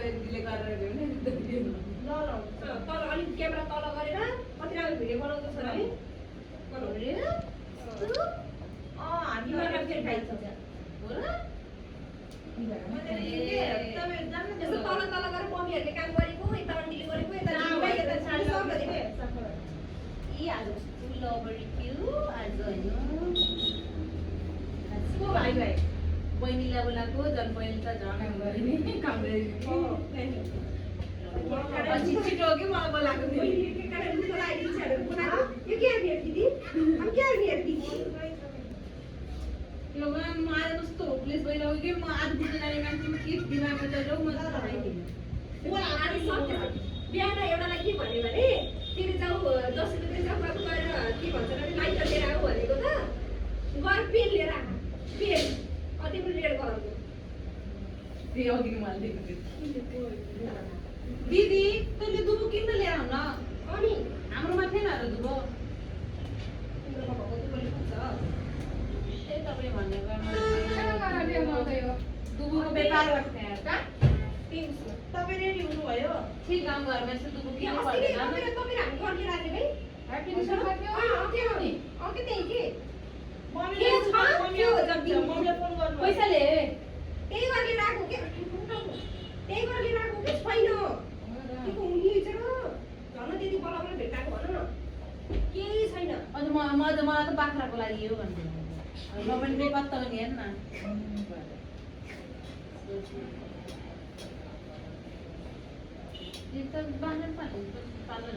दिले गरेर गयो नि ल तल अलिक क्यामेरा तल गरेर कति राम्रो भिडियो बनाउँछ छोराले हामीलाई फेरि खाइन्छ हो र त्यस्तो तल तल गरेर मम्मीहरूले काम गरेको यता आन्टीले गरेको यता आज ठुलो बढिक्यो आज होइन भाइ भाइ बहिनीलाई बोलाएको झन् बहिनी त झन् छिटो हो कि मलाई बोलाएको यो म आज कस्तो होपलेस भइरहेको कि म आज बुझ्न जाने मान्छे के दिमागमा चलिरहेको म बिहान एउटालाई के भन्यो भने तिमी जाऊ 10 रुपियाँ जाऊ बाबु गएर के भन्छ भने लाइटर लिएर आऊ भनेको त गएर पेन लिएर आएको पेन कति पनि रेड कलरको दिदी तैँले दुबो किन्न लिएर आउन अनि हाम्रोमा थिएन र दुबो तपाईँ भनेको दुबोको व्यापार गर्ने तपाईँ रेडी हुनुभयो ठिक काम घरमा यसो दुबो किन्नु पर्दैन पैसा ले त्यही गर्ने राखो के त्यही गर्ने राखो के छैन के को हुने छ र झन् त्यति बलाउन भेटाएको भन न केही छैन अझ मलाई त बाख्राको लागि हो भन्छु म पनि बेपत्ता पनि हेर्न यो त बाख्रा पाल्नु